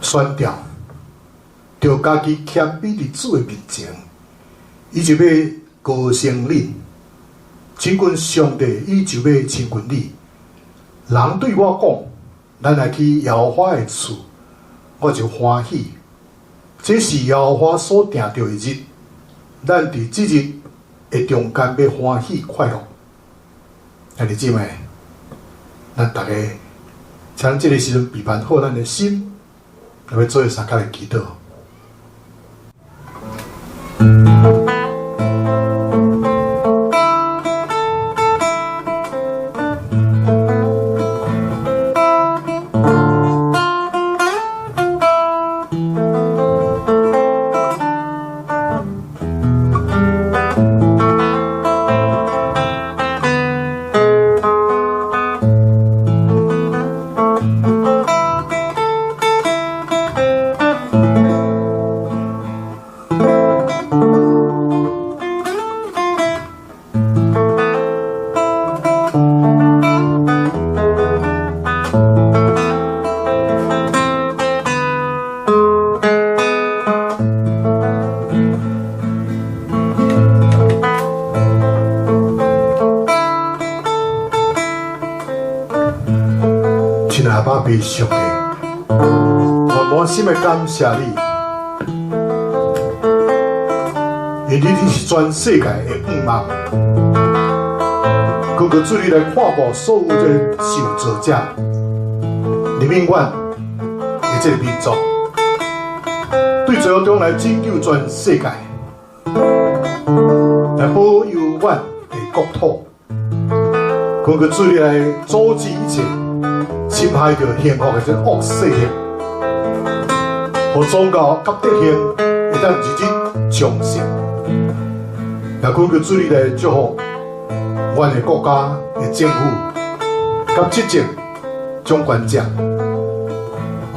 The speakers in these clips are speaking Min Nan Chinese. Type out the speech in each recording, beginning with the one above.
宣調，著家己謙卑佇主的面前，伊就欲高升恁，親近上帝，伊就欲親近你。人對我講，咱來去耶和華的厝，我就歡喜。這是耶和華所定著的日，咱佇這日的中間欲歡喜快樂。兄弟姊妹，咱逐家，趁這个時陣備辦好咱的心，來欲做相共來祈禱。親愛的阿爸父上帝，我滿心的感謝你，因為你是全世界的向望。懇求主你來看顧所有這个受造者，憐憫阮的這个民族，對罪惡中來拯救全世界，來保佑阮的國土。懇求主你來阻止一切侵害著幸福的這个惡勢力，予宗教佮德行會當日日昌盛。也懇求主你來祝福阮的國家的政府佮執政掌權者，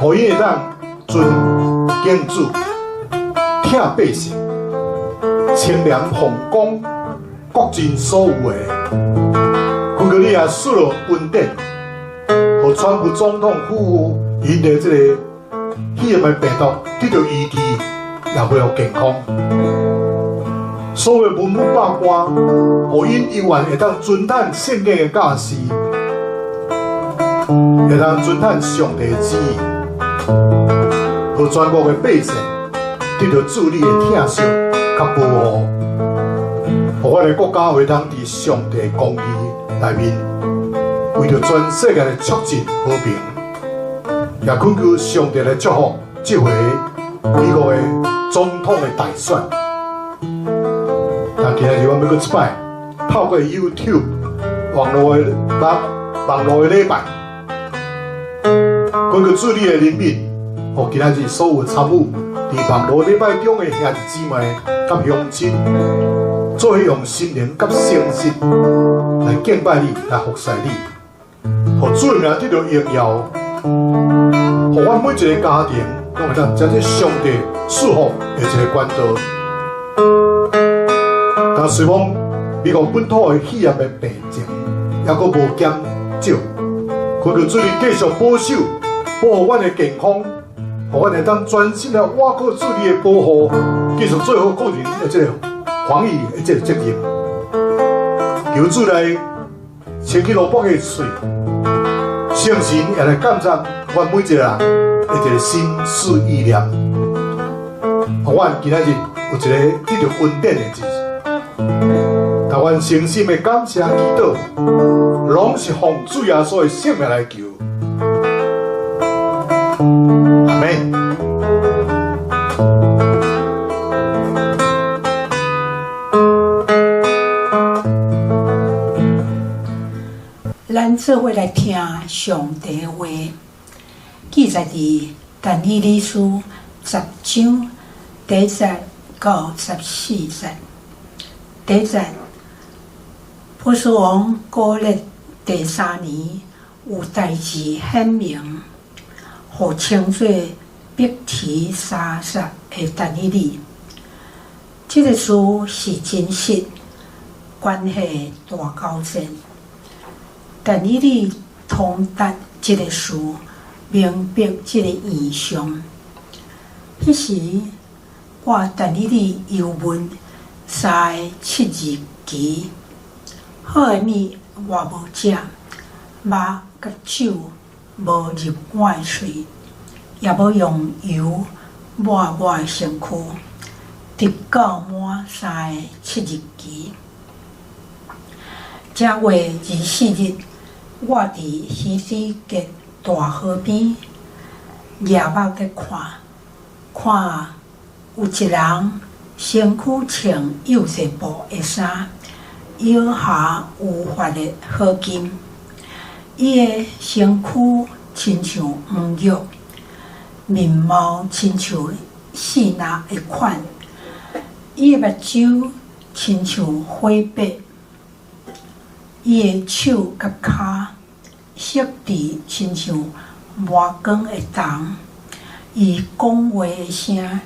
予𪜶會當尊敬主、疼百姓、清廉奉公、各盡所有的。懇求你也賜落恩典，予川普總統夫婦𪜶的這个肺炎的病毒得著醫治，也恢復健康。所有文武百官，予𪜶猶原會當遵守聖經的教示，會當遵守上帝的旨意，予全國的百姓得著主你的疼惜佮保護，予阮的國家會當佇上帝公義內面，為著全世界來促進和平，也懇求上帝來祝福這回美國的總統的大選。但今仔日阮欲閣一擺，透過 YouTube 網路的禮拜，懇求主你的憐憫，予今仔日所有參與佇網路禮拜中的兄弟姊妹佮鄉親，做伙用心靈佮誠實來敬拜你，來服侍你，予主的名得著榮耀，予阮每一个家庭攏會當藉著上帝賜福的一个管道。但雖罔美國本土的肺炎的病情猶閣無減少，懇求主你繼續保守、保護阮的健康，予阮會當專心來倚靠主你的保護，繼續做好個人的這个防疫的這个責任。求主來清去羅伯的喙，聖神也來監察阮每一个人的一个心思意念。予阮今仔日有一个得著恩典的日子。但阮誠心的感謝祈禱，攏是奉主耶穌的聖名來求。阿們。咱做伙來聽上帝話，記載佇但以理書十章第一節到14節。第一節，波斯王古列第三年，有代誌顯明，予稱做伯提沙撒的但以理。這个事是真實，關係大交戰。但以理通達這个事，明白這个異象。彼時，我但以理憂悶三个七日期，好的物我無食，肉佮酒無入我的喙，也無用油抹我的身軀，直到滿三个七日期。正月24日，我佇希低結大河邊舉目咧看，看啊，有一人身軀穿幼細布的衫，腰下有法的好金。伊的身軀親像黃玉，面貌親像示拿的款，伊的目睭親像火筆，伊的手佮跤色質親像磨光的銅，伊講話的聲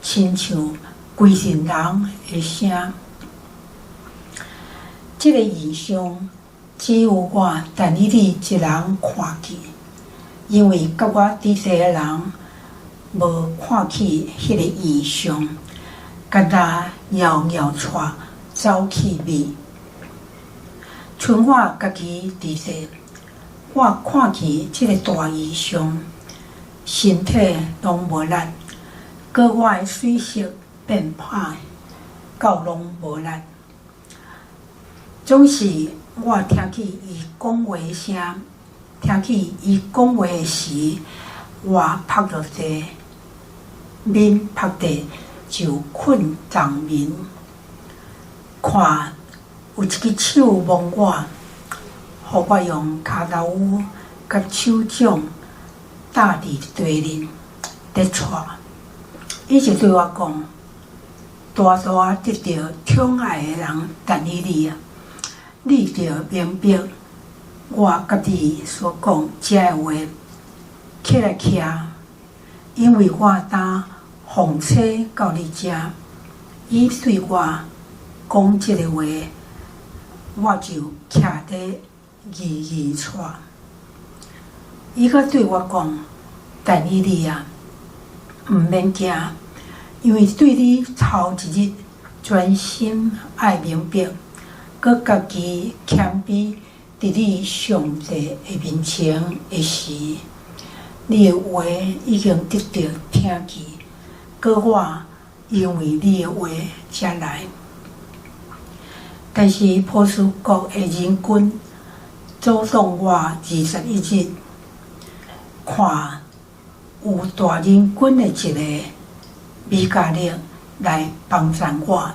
親像鬼神人的聲。這个異象只有我但以理一人看見，因為佮我佇地的人無看見彼个異象，敢若搖搖掣走去味。賰我家己佇地，我看見這个大異象，身體攏無力，閣我的水色變歹，到攏無力。總是我聽見伊講話聲，聽見伊講話時，我伏落地，面伏地就睏重眠。看，有一支手摸我，予我用跤頭趺佮手掌搭佇地面，咧掣。伊就對我講：大大得著寵愛的人但以理啊！你著明白我佮你所講這个話，起來徛，因為我當奉差到你遮。伊對我講這个話，我就徛佇疑疑掣。伊閣對我講：但以理啊，毋免驚，因為對你頭一日專心愛明白，閣家己謙卑佇你上帝的面前的時，你的話已經得著聽見，閣我因為你的話才來。但是波斯國的人軍阻擋我21日，看有大人軍的一个米迦勒來幫贊我，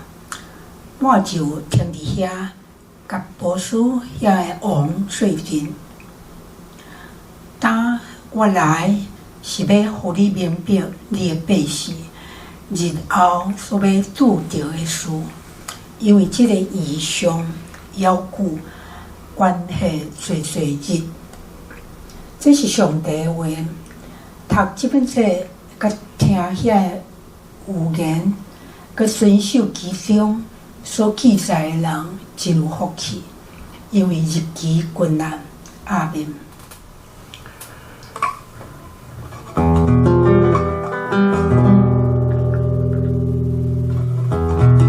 我就停佇遐，佮波斯遐个王做陣。當我來是欲予你明白你的百姓日後所欲拄著的事，因為這个異象猶久，關係濟濟日。這是上帝的話。讀這本冊，佮聽遐个預言，佮遵守其中所記載的人，真有福氣，因為日期近啊。阿們。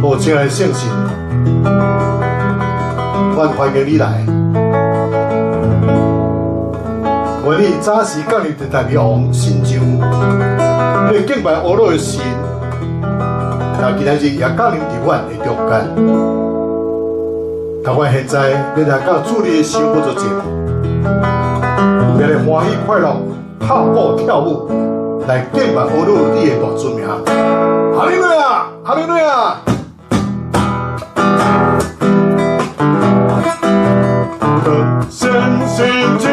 哦，親愛的聖神，阮歡迎你來。願你早時降臨佇大衛王身上，彼個敬拜阿羅的神，若今仔日也降臨佇阮的中間。但阮現在欲來到主你的聖寶座前，欲來歡喜快樂，拍鼓跳舞，來敬拜阿羅你的大尊名。哈利路亞，哈利路亞。聖神進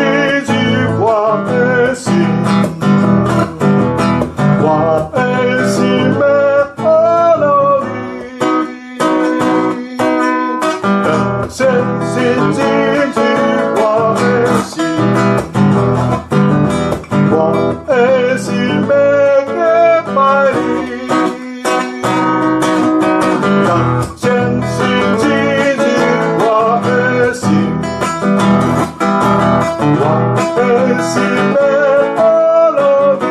入我的心，我的心欲阿羅你。聖神進入我的心，我的心欲敬拜你。聖神進入我的心，我的心欲阿羅你。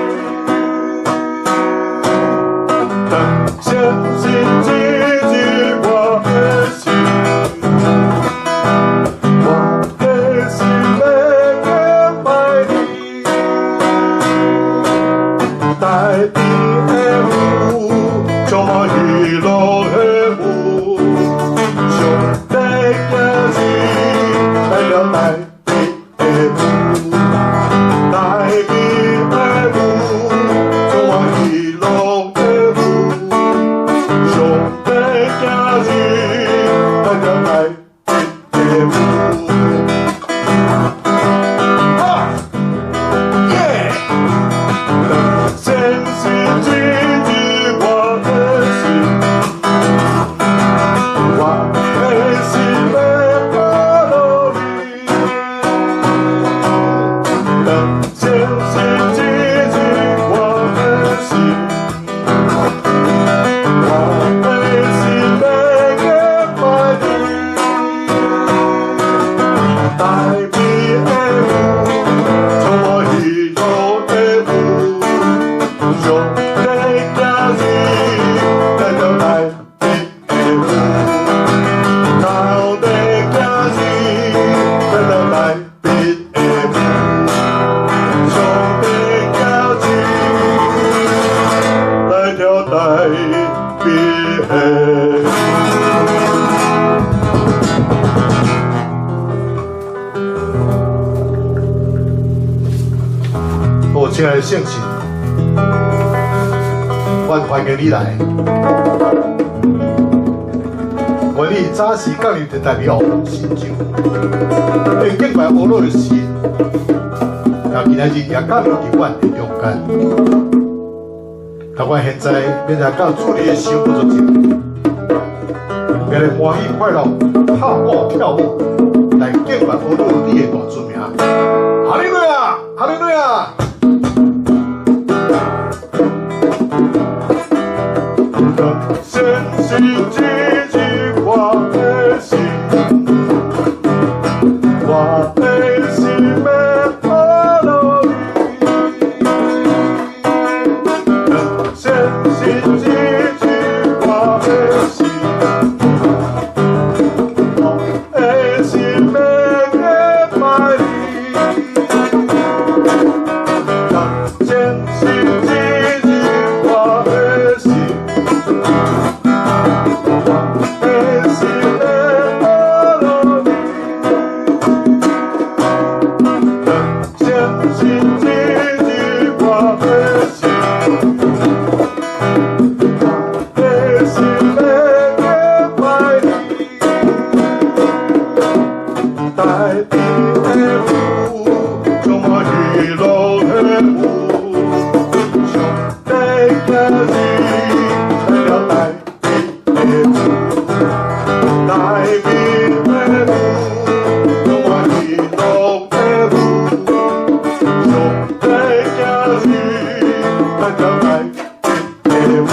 大彼的舞。啊耶！当先是进入我的心，我的心欲保护你。当先是进入我的心，我的心欲敬拜你。大悲的舞，充满喜乐的舞，上帝行入来到大悲的舞，到底行入来到大悲的舞，上帝行入来跳大悲的舞。我亲爱的圣神，我欢迎你来。愿你早时降临伫大美王心中，会敬拜阿罗的神，也今仔日也降临伫阮的中间。但阮现在欲来到主你的圣宝座前，欲来欢喜快乐，拍鼓跳舞，来敬拜阿罗你的大尊名。哈利路亚，哈利路亚。当先是进入我的心，我的心欲保护你。当先是进入我的心，我的心欲敬拜你。当先是进入我的心，我的心欲保护你。当先是进入我的心，我的心欲敬拜你。大悲的舞，充满喜乐的舞，上帝行入来了大悲的舞，大悲的舞，充满喜乐的舞，上帝行入来了大悲的舞。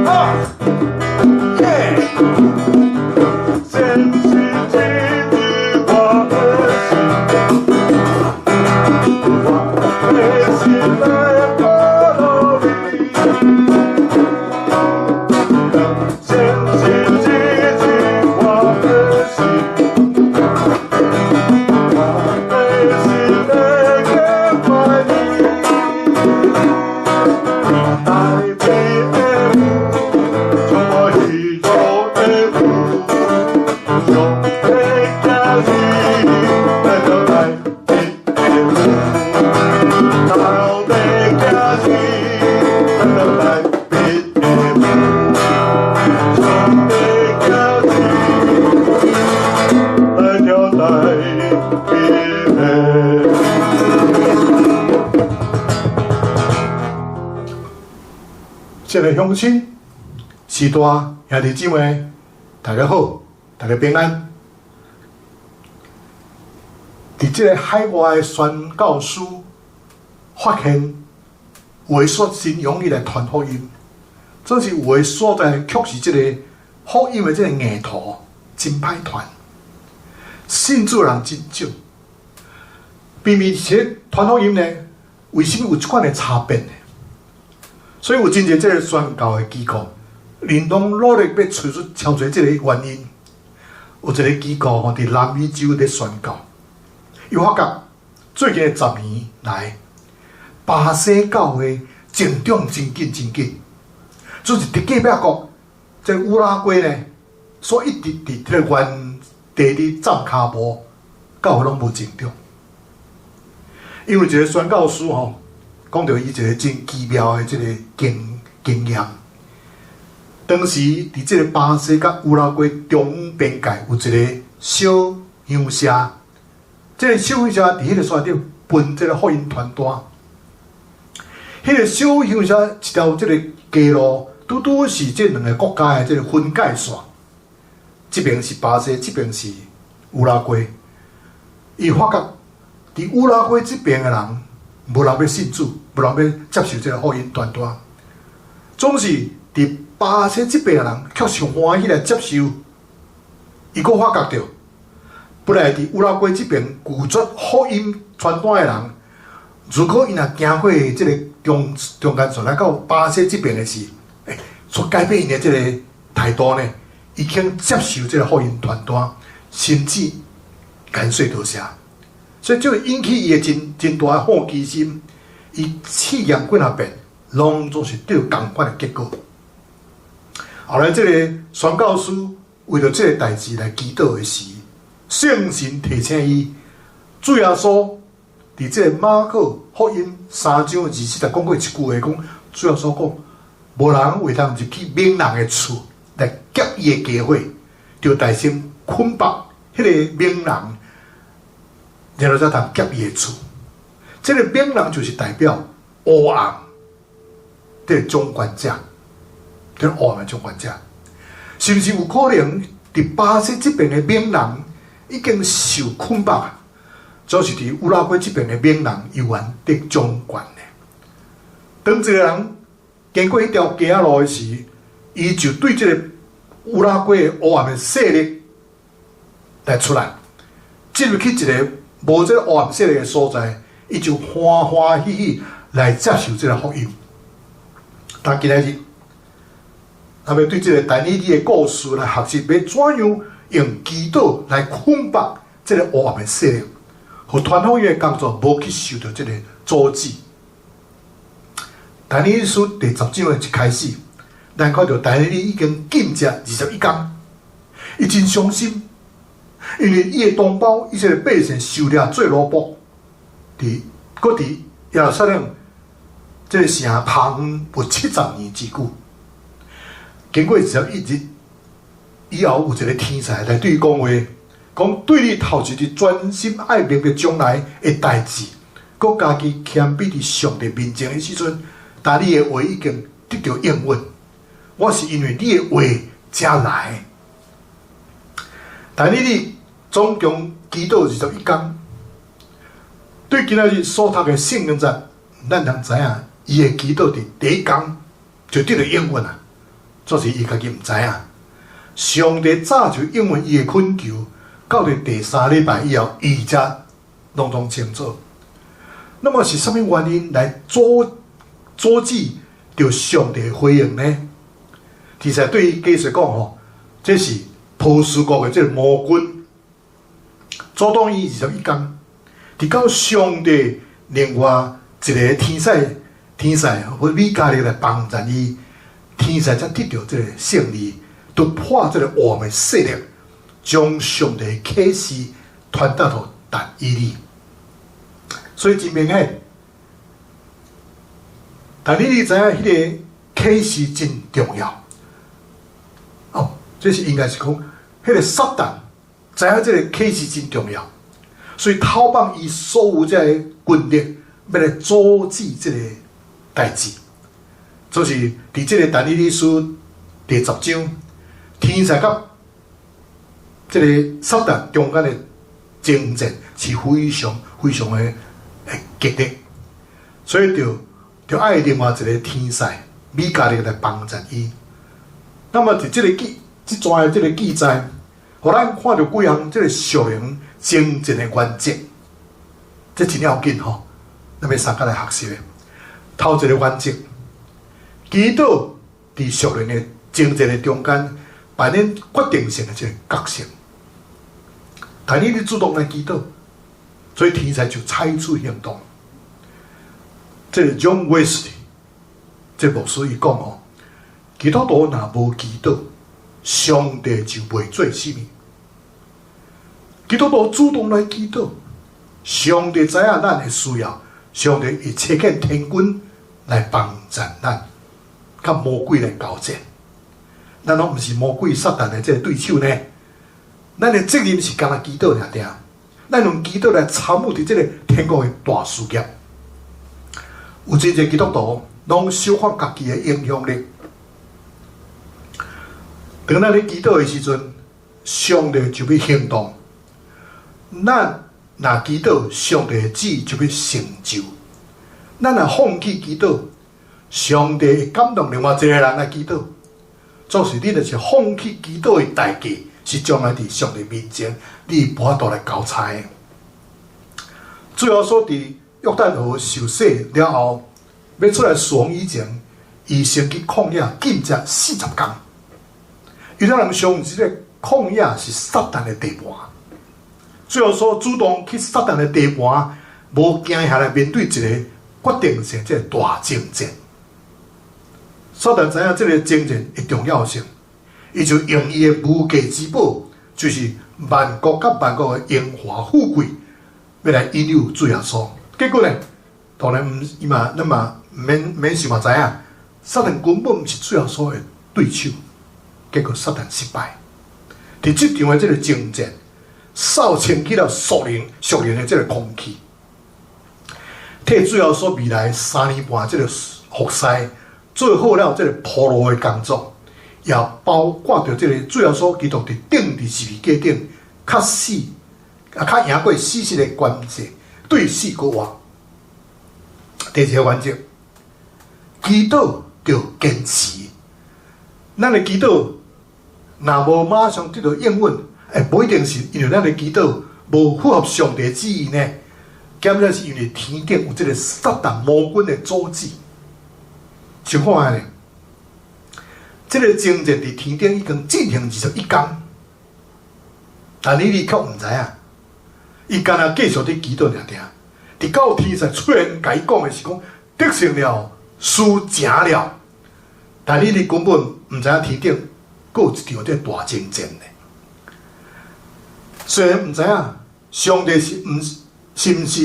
啊耶！先是进入我的心，我的心欲保护你。当先是进入我的心，我的心欲敬拜你。大悲的舞，充满喜乐的舞，上帝行入来到大悲的舞，到底行入来到大悲的舞，上帝行入来跳大悲的舞。亲爱的乡亲、序大兄弟姊妹，大家好，大家平安。伫這个海外的宣教师发现有的所真容易来传福音，总是有的所在却是这个福音的这个硬土真歹传，信主的人真少。明明是传福音呢，为什么有这款的差别呢？所以有真济这个宣教的机构，𪜶拢努力欲揣出超济这个原因。有一个机构吼，伫南美洲咧宣教，伊发觉最近的10年来，巴西教会增长真紧真紧，就是伫隔壁国，这个乌拉圭呢，所以一直伫这个原地咧站跤步，教会拢无增长。因为一个宣教师吼，讲著伊一个真奇妙的这个经验。當時佇這个巴西佮烏拉圭中邊界有一个小鄉社，這个小鄉社佇彼个所在頂分這个福音傳單。彼个小鄉社一條這个街路，拄拄是這兩个國家的這个分界線。這邊是巴西，這邊是烏拉圭。伊發覺佇烏拉圭這邊的人，無人欲信主，無人欲接受這个福音傳單，總是佇巴西這邊的人，卻是歡喜來接受。伊閣發覺著，本來佇烏拉圭這邊拒絕福音傳單的人，如果伊若行過這个中間線來到巴西這邊的時，所改變𪜶的這个態度呢，伊肯接受這个福音傳單，甚至感謝多謝。所以這個引起伊的真真大的好奇心，伊試驗幾若遍，攏總是得仝款的結果。後來，這个宣教師為著這个代誌來祈禱的時，聖神提醒伊，主耶穌佇這个馬可福音3章27節講過一句話，講主耶穌講，無人會當入去猛人的厝來劫伊的家伙，著代先捆縛彼个猛人，然後才通劫伊的厝。這个猛人就是代表黑暗的掌權者，這个黑暗的掌權者，是毋是有可能佇巴西這邊的猛人已經受捆綁？就是佇烏拉圭這邊的猛人猶原得掌權的。當這个人經過彼條街仔路的時，伊就對這个烏拉圭的黑暗的勢力來出來，進入去一个無這个黑暗勢力的所在，伊就歡歡喜喜來接受這个福音。但今仔日，咱欲對這个但以理的故事來學習，欲怎樣用祈禱來捆綁這个黑暗的勢力，予傳福音的工作無去受著這个阻止。但以理書第十章的一開始，咱看著但以理已經禁食21工，伊真傷心，因為伊的同胞以色列百姓受掠做奴僕，閣佇耶路撒冷這个城旁有70年之久。經過21日以後，有一个天使來對伊講話，講對你頭一日專心愛明白將來的代誌，閣家己謙卑佇上帝面前的時陣，但你的話已經得著應允。我是因為你的話才來。但以理總共祈禱21工，對今仔日所讀的聖經節，咱通知影，伊的祈禱佇第一工就得著應允啊！這是伊家己毋知影。上帝早就應允伊的懇求，到佇第三禮拜以後，伊才攏總清楚。那麼是啥物原因來阻止著上帝的回應呢？其實對於解釋講吼，這是波斯國的這个魔君阻擋伊21工，直到上帝另外一个天使或米迦勒來幫助伊，天使才得著這个勝利，突破這个黑暗的勢力，將上帝啟示傳達予但以理。所以真明顯，但以理知影彼个啟示真重要。哦，這是應該是講，彼个撒旦知影這个啟示真重要，所以投放伊所有這个軍力，欲來阻止這个代誌。就是佇這个但以理書第十章，天使佮這个撒旦中間的爭戰是非常非常的激烈，所以著愛另外一个天使米迦勒來幫助伊。那麼佇這个記這段的這个記載，予咱看著幾項這个屬靈爭戰的原則，這真要緊吼。咱欲相共來學習的。頭一个原則，祈禱佇屬靈的爭戰的中間扮演決定性的這个角色。但以理主動來祈禱，所以天使就採取行動。這个 John Wesley 這牧師伊講哦，基督徒若無祈禱，上帝就袂做啥物。基督徒主動來祈禱，上帝知影咱的需要，上帝會差遣天軍來幫助咱，佮魔鬼來交戰。咱攏毋是魔鬼撒旦的這個對手呢。咱的責任是干焦祈禱爾爾，咱用祈禱來參與佇這個天國的大事業。有真濟基督徒攏小看家己的影響力。當咱咧祈禱的時陣，上帝就欲行動。咱若祈禱，上帝的旨意就欲成就。咱若放棄祈禱，上帝會感動另外一個人來祈禱。總是你若是放棄祈禱的代價，是將來佇上帝面前，你無法度來交差的。主耶穌佇約旦河受洗了後，欲出來侍奉以前，伊先去曠野禁食40工。猶太人相信這個曠野是撒旦的地盤。主耶穌主動去撒旦的地盤，無驚嚇來面對一個決定性這個大爭戰。撒旦知影這個爭戰的重要性，伊就用伊的無價之寶，就是萬國佮萬國的榮華富貴，欲來引誘主耶穌。結果呢，當然毋，伊嘛，咱嘛毋免免想嘛知影，撒旦根本毋是主耶穌的對手。結果撒旦失敗。佇這場的這個爭戰，掃清起了屬靈、屬靈的這個空氣，替主耶穌未來3年半這個服侍做好了這個鋪路的工作，也包括著這個主耶穌基督佇釘佇十字架頂，較死啊，較贏過死死的關鍵，對死閣活。第二個原則，祈禱著堅持。咱的祈禱若無馬上得到應允，欸，無一定是因為咱的祈禱無符合上帝旨意呢，兼且是因為天頂有這個撒旦魔軍的阻止。想看覓呢？這個爭戰佇天頂已經進行21工，但你你卻毋知影，伊干焦繼續佇祈禱爾爾。直到天使出現共伊講的是講得勝了，事成了，但你你根本毋知影天頂閣有一場這大爭戰呢。雖然毋知影上帝是毋是毋是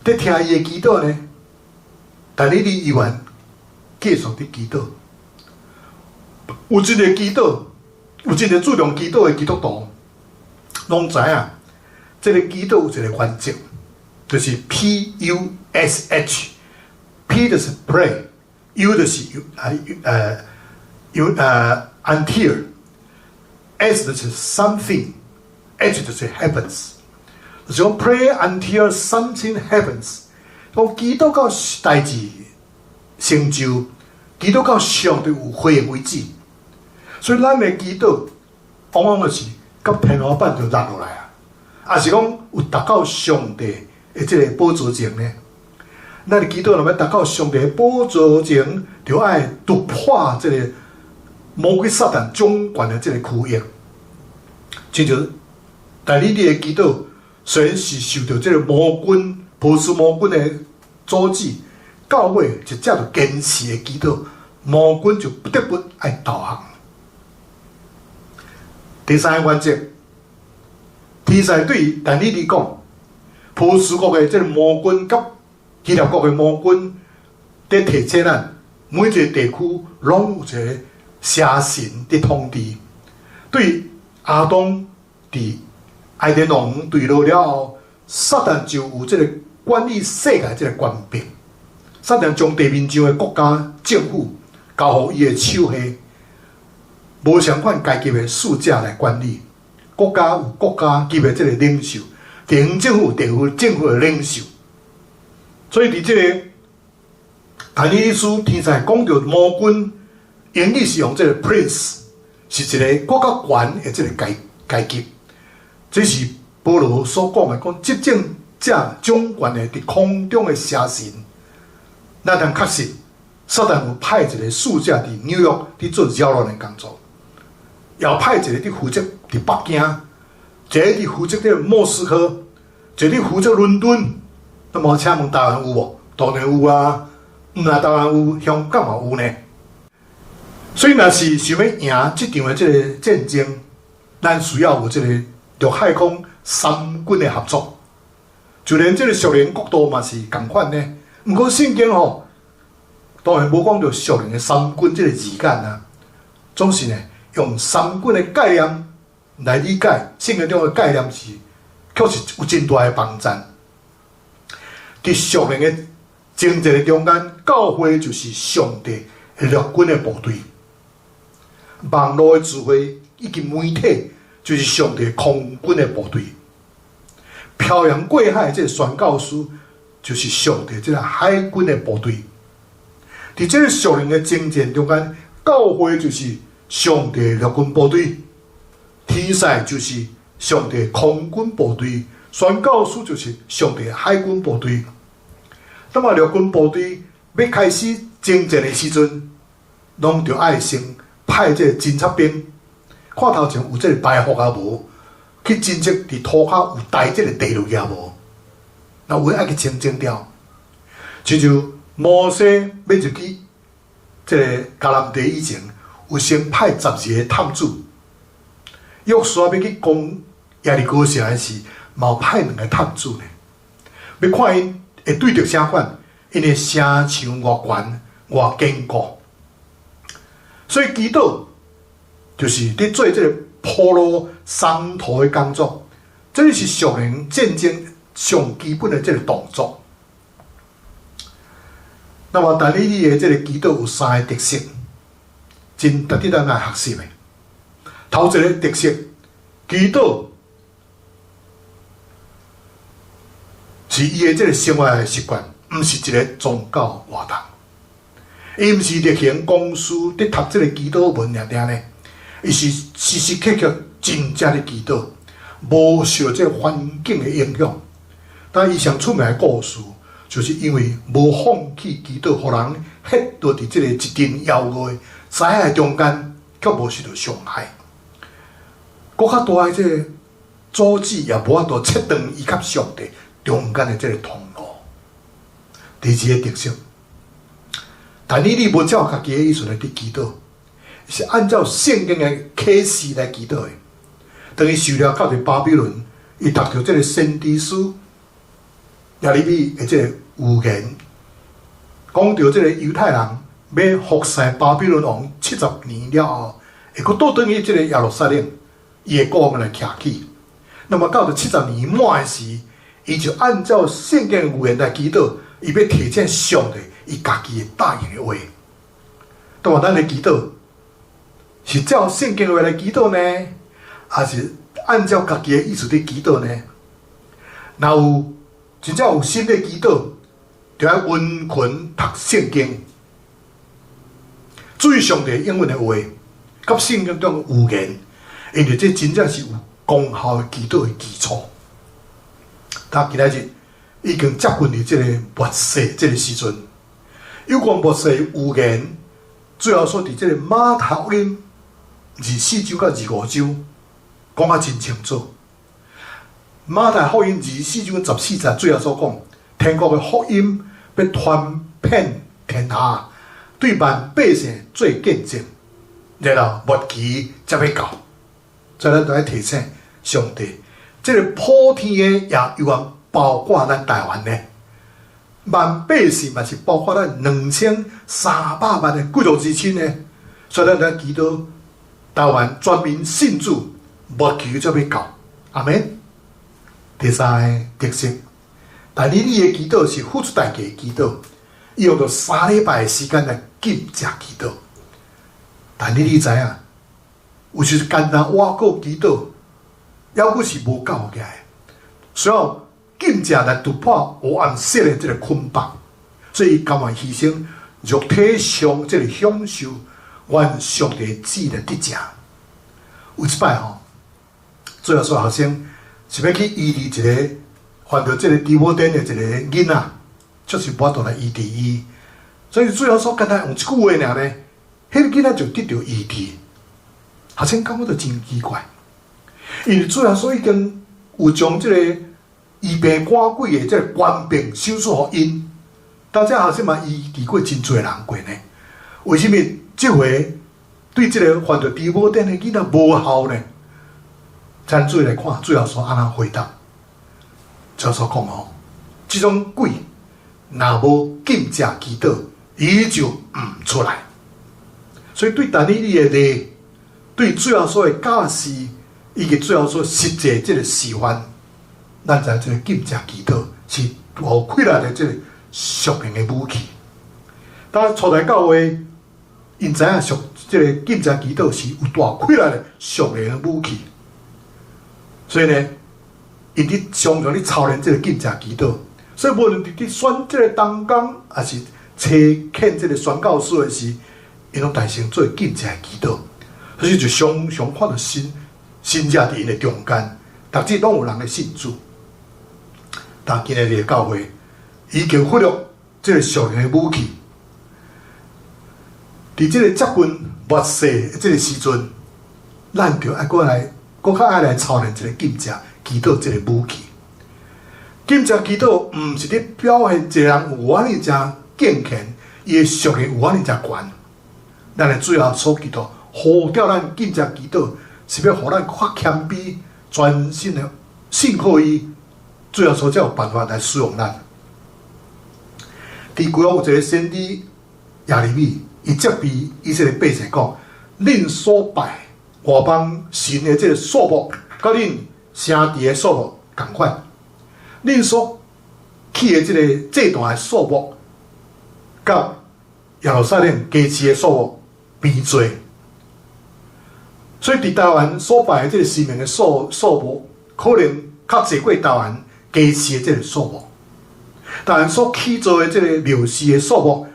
佇聽伊的祈禱呢？但你你依然繼續佇祈禱。有一個祈禱，有一個注重祈禱的基督徒，攏知影，這個祈禱有一個原則，就是 PUSH。P 就是 pray，U 就是啊U until，S 就是 something，H 就是 happens。就是講 pray until something happens。講祈禱到代誌成就，祈禱到上帝有回應為止。所以咱的祈禱往往就是佮天花板就落落來啊，抑是講有達到上帝的這個寶座前呢？咱的祈禱若欲達到上帝的寶座前，就愛突破這個魔鬼撒旦掌權的這個區域。親像但你的祈禱雖然是受著這個魔軍、波斯魔軍的阻止，到尾就藉著堅持的祈禱，魔軍就不得不愛投降。第三個原則，天使對但以理講，波斯國的這個魔軍佮希臘國的魔軍佇提醒咱，每一個地區攏有一個邪神佇統治。對亞當佇伊甸園墜落了後，撒旦就有這個管理世界這個權柄。撒旦將地面上的國家政府交予伊的手下，無相仝階級的使者來管理。國家有國家級的這個領袖，地方政府有地方政府的領袖。所以佇這個但以理書天使講著魔君，英語是用這個 prince，是一個閣較懸的這個階級。這是保羅所講的，講執政者掌權的佇空中的邪神。咱通確信，撒旦有派一個使者佇紐約佇做擾亂的工作，也派一個佇負責佇北京，一個佇負責佇莫斯科，一個佇負責倫敦。那麼請問台灣有無？當然有啊，毋但台灣有，香港嘛有呢。所以，若是想欲贏這場的這個戰爭，咱需要有這個陸海空三軍的合作。就連這個屬靈國度嘛是仝款呢。毋過聖經吼，當然無講著屬靈的三軍這個字眼啊。總是呢，用三軍的概念來理解聖經中的概念是，確實有真大的幫贊。佇屬靈的爭戰的中間，教會就是上帝陸軍的部隊；網路的智慧以及媒體就是上帝空軍的部隊；漂洋過海的這个宣教師就是上帝這个海軍的部隊。佇這个屬靈的爭戰中間，教會就是上帝陸軍部隊，天使就是上帝空軍部隊，宣教師就是上帝海軍部隊。那麼陸軍部隊欲開始征戰的時陣，攏著愛先派這个偵察兵，看頭前有這个埋伏啊無，去偵測佇塗跤有埋這个地雷啊無，若有的愛去清清掉。親像摩西欲入去這个迦南地以前，有先派12個探子。約書亞欲去攻耶利哥城的時，嘛有派兩个探子呢，欲看𪜶會對著啥款，𪜶的城牆偌懸偌堅固。所以祈禱就是佇做這个鋪路鬆土的工作，這个是屬靈戰爭上基本的這个動作。那麼，但以理的這个祈禱有三个特色，真值得咱來學習的。頭一个特色，祈禱是伊的這个生活的習慣，毋是一个宗教活動。伊毋是例行公事佇讀這个祈禱文爾爾呢，伊是時時刻刻真正咧祈禱，無受這个環境的影響。但伊上出名的故事，就是因為無放棄祈禱，予人彼落佇這个一陣妖惡的災害中間，卻無受著傷害。閣較大的這个阻止，也無法度切斷伊佮上帝中間的這个通路。第二个特色，但以理無照家己的意思來佇祈禱，是按照聖經的啟示來祈禱的。當伊受掠到佇巴比倫，伊讀著這个先知書耶利米的這个預言，講著這个猶太人欲服侍巴比倫王70年了後，會閣倒轉去這个耶路撒冷，伊的國王來徛起。那麼到著七十年滿的時，伊就按照聖經的預言來祈禱，伊欲提醒上帝伊家己的答應的話。當然，咱的祈禱是照聖經的話來祈禱呢，還是按照家己的意思佇祈禱呢？若有真正有心咧祈禱，就愛殷勤讀聖經，注意上帝應允的話，佮聖經中的預言，因為這真正是有功效的祈禱的基礎。他今仔日已經接近佇這个末世這个時陣，有關末世預言，主要說佇這个馬太福音24章佮25章講甲真清楚。馬太福音24章14節，主耶穌講，天國的福音欲傳遍天下，對萬百姓做見證，然後末期才欲到。所以咱著愛提醒上帝，這个普天的也猶原包括咱台灣呢，萬百姓嘛是包括咱2300萬的骨肉之親呢。所以咱著愛祈禱台灣全民信主，末期才欲到。阿們。第三个特色，但以理的祈禱是付出代價的祈禱，伊用著3禮拜的時間來禁食祈禱。但你你知影，有時簡單倚靠祈禱，猶閣是無夠的，需要禁食來突破黑暗勢力這个捆綁，所以伊甘願犧牲肉體上這个享受，願上帝旨意來得成。有一擺吼，主耶穌學生是欲去醫治一个患著這个腸母癲的一个囡仔，卻是無法度來醫治伊。所以主耶穌簡單用一句話爾呢，彼个囡仔就得著醫治。學生感覺著真奇怪，因為主耶穌已經有將這个醫病趕鬼的這个權柄賞賜予𪜶，但這學生嘛醫治過真濟人過呢？為啥物這回對這个患著腸母癲的囡仔無效呢？咱注意來看，主耶穌按怎回答？主耶穌講吼，這種鬼若無禁食祈禱，伊就毋出來。所以對但以理的例，對主耶穌的教示，以及主耶穌實際這个示範，咱知這个禁食祈禱是有氣力的這个屬靈的武器。當初代教會，𪜶知影屬這个禁食祈禱是有大氣力的屬靈的武器，所以呢，𪜶佇常常佇操練這个禁食祈禱。所以無論佇佇選這个同工，抑是差遣這个宣教士的時，𪜶攏大聲做禁食的祈禱，所以就常常看著神神跡佇𪜶的中間，逐日攏有人來信主。但今日的教會已經忽略這个屬靈的武器，佇這个接近末世的這个時陣，咱就愛閣來，閣較愛來操練這个禁食祈禱這个武器。禁食祈禱毋是佇表現一个人有偌爾誠敬虔，伊的屬靈有偌爾誠懸。咱的主耶穌基督呼叫咱禁食祈禱，是欲予咱較謙卑、專心的信靠伊，主耶穌才有辦法來使用咱。佇舊約有一个先知耶利米，伊責備以色列百姓講：恁所拜外邦神的這个數目，佮恁城池的數目仝款。恁所起的這个祭壇的數目，佮耶路撒冷家祠的數目比做。所以佇台灣所拜的這个神明的數目，可能較濟過台灣家祠的這个數目。台灣所起造的這个廟寺的數目，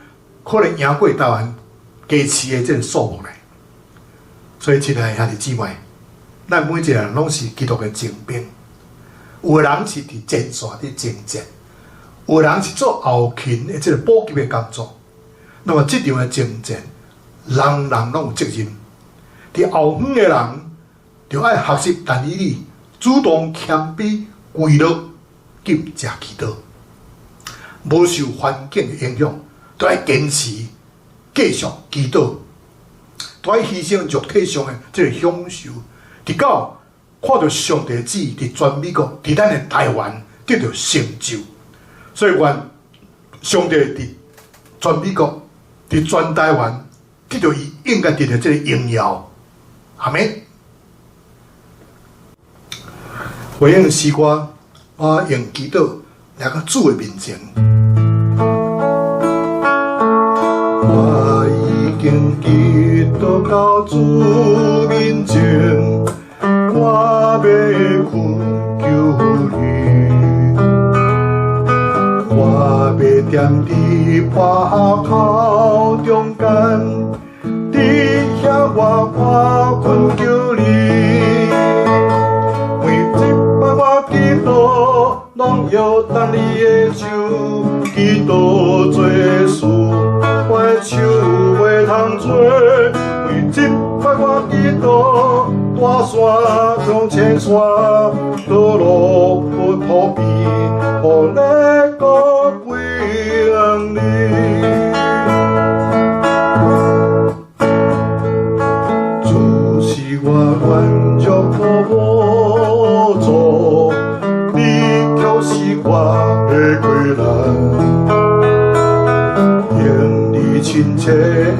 可能贏過台灣家祠的這个數目咧。所以，親愛的兄弟姊妹，咱每一个人攏是基督的精兵。有的人是佇前線佇征戰，有的人是做後勤的這个補給的工作。那麼，這場的征戰，人人攏有責任。佇後方的人，就愛學習但以理，主動謙卑跪落禁食祈禱，無受環境的影響，都愛堅持繼續祈禱，都愛犧牲肉體上的這个享受，直到看著上帝旨意佇全美國，佇咱的台灣得著成就。所以願上帝佇全美國、佇全台灣得著伊應該得著這个榮耀。阿們。回應詩歌，我用祈禱來到主的面前。我已經祈禱到主面前，我欲懇求你，我欲踮佇破口中間，佇遐我懇求你。每一擺我祈禱，攏搖動你的手，祈禱做事，我的手袂通做。每一擺我祈禱，大山中千山，倒落去鋪邊，予你國歸你。主是我軟弱的寶座，你卻是我的歸難。用你親切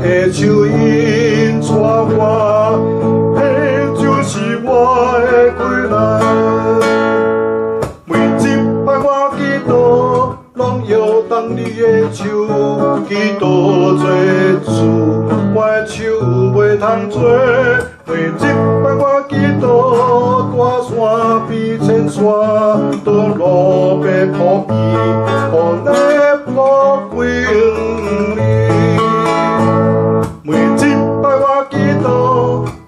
的手引帶我，彼就是我的歸難。每一擺我祈禱，攏搖動你的手，祈禱做事，我的手袂通做。每一擺我祈禱，大山比千山，倒落白鋪邊，予你福歸你。每一擺我祈禱，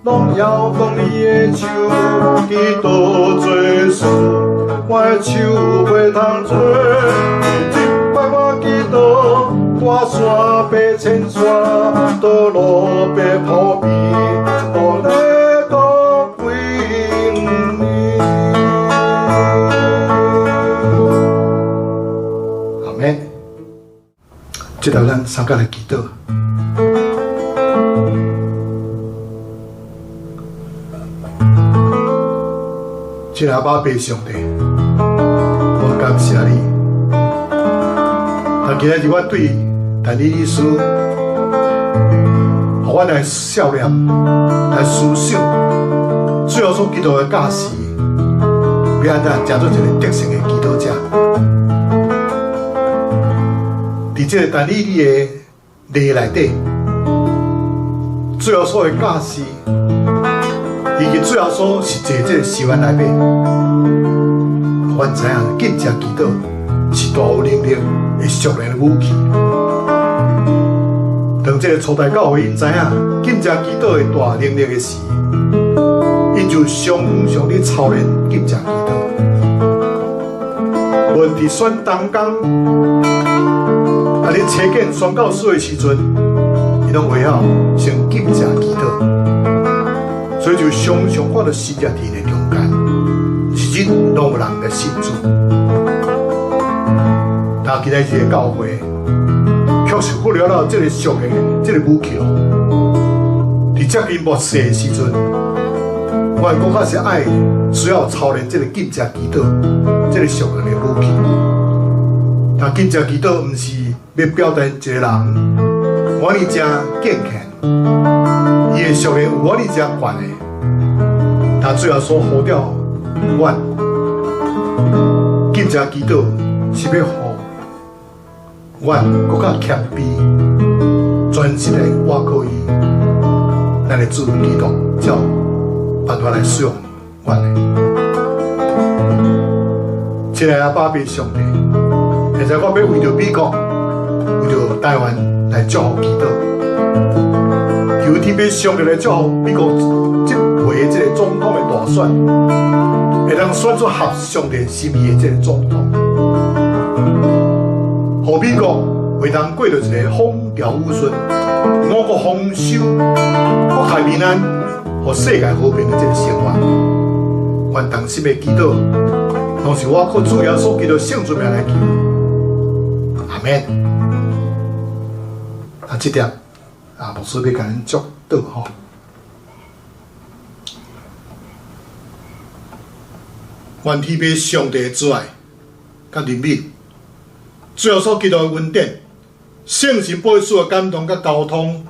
攏搖動你的手，祈禱做事，我的手袂通做。每一擺我祈禱，大山爬千山，倒落白鋪邊，予你國歸你。阿們。這頭咱三個來祈禱。親愛的阿爸上帝，我感謝你。但今日我對但以理書，予阮來效念，來思想，主耶穌基督的教示，欲按怎成做一个得勝的祈禱者。佇這个但以理的例內底，主耶穌的教示，以及主耶穌是坐這个深淵內底，阮知影禁食祈禱是大有能力的屬靈的武器。當這个初代教會𪜶知影禁食祈禱的大能力的時，𪜶就常常咧操練禁食祈禱。無論佇選同工，啊，咧差遣宣教士的時陣，𪜶攏會曉先禁食祈禱，所以就常常看著神跡佇𪜶的中間，日日攏有人來信主。但今仔日的教會，卻是忽略了這个屬靈的這个武器咯。佇接近末世的時陣，我閣較是愛需要操練這个禁食祈禱，這个屬靈的武器。但禁食祈禱毋是欲表達一个人偌爾正敬虔，伊的屬靈有偌爾正懸的。但主耶穌呼召阮禁食祈禱是欲予阮閣較謙卑，專心來倚靠伊，咱的主基督才有辦法來使用阮的。親愛的阿爸父上帝，現在我欲為著美國、為著台灣來祝福祈禱，求天父上帝來祝福美國這回這个總統的大選，會當選出合上帝心意的這个總統，予美國會當過著一个風調雨順、五穀豐收、國泰民安、予世界和平的這个生活。阮同心的祈禱，攏是我靠主耶穌基督聖尊名來求，阿們。啊，這點啊，牧師欲共恁祝禱吼。願天父上帝的慈愛、佮憐憫，主耶穌基督的恩典、聖神保惠師的感動佮交通，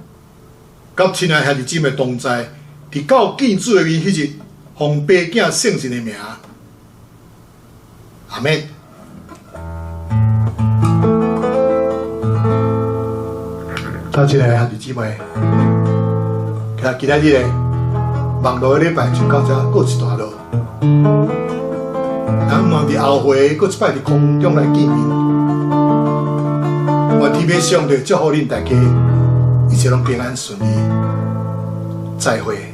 佮親愛兄弟姊妹同在，直到見主的面彼日，奉爸囝聖神的名，阿們。親愛的兄弟姊妹，今仔日的網路的禮拜就到這告一段落。咱望佇後回閣一擺佇空中來見面。願天父上帝祝福恁大家，一切攏平安順利。再會。